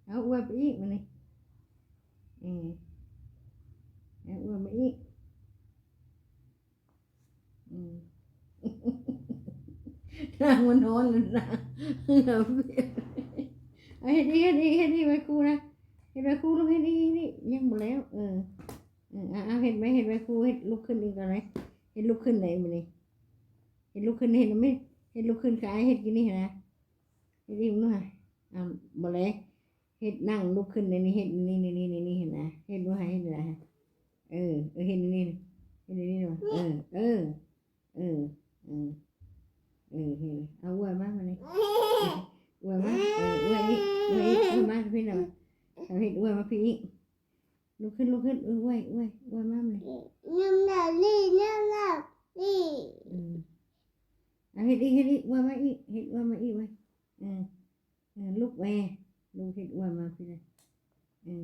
ເອົາອວດໄປອີກບາດນີ້. ເອີ ເອົາອວດມາອີກ. ອືມ ນາງມັນຮ້ອນແລ້ວນະ. ເອົາເຮັດອີກ ເຮັດອີກ ເຮັດອີກ ໄວຄູນະ. ເຮັດໄວຄູລູກ ເຮັດອີກ ເຮັດອີກ. ຍັງບໍ່ແລ້ວ. ເອີ ເອີ ເອົາ ເອົາ ເຮັດໄວ ເຮັດໄວຄູ ເຮັດລຸກຂຶ້ນອີກກ່ອນໄວ. ເຮັດລຸກຂຶ້ນໄດ້ມື້ນີ້. ເຮັດລຸກຂຶ້ນ ເຮັດແລ້ວແມ່. ເຮັດລຸກຂຶ້ນ ກາຍເຮັດກິນນີ້ຫັ້ນນະ. ເຮັດອີກເນາະ. ອາ ບໍ່ແລະ ເຮັດນັ່ງລຸກຂຶ້ນ ນີ້ ເຮັດນີ້ ນີ້ ນີ້ ຫັ້ນນະ. ເຮັດບໍ່ໃຫ້ເຮັດໄດ້. ເອີ ເອີ ເຮັດນີ້ ເຮັດນີ້. ເອີ ເອີ ເອີ ເອີ ເອີ ເຮັດ. ເອົາອວດມາບາດນີ້. ອວດມາ. ເອີ ອວດອີກ ອວດອີກ ອວດມາພີ່ນະ. ເອົາເຮັດອວດມາພີ່ອີກ. ລຸກຂຶ້ນ ລຸກຂຶ້ນ. ເອີ ອວດ ອວດ ອວດມາບາດນີ້. ອືມ ເອົາເຮັດອີກ ເຮັດອີກ ອວດມາອີກ ເຮັດອວດມາອີກໄວ. ເອີ ເອີ ລຸກແວ ລຸກເຮັດອວດມາພີ່ນະ. ເອີ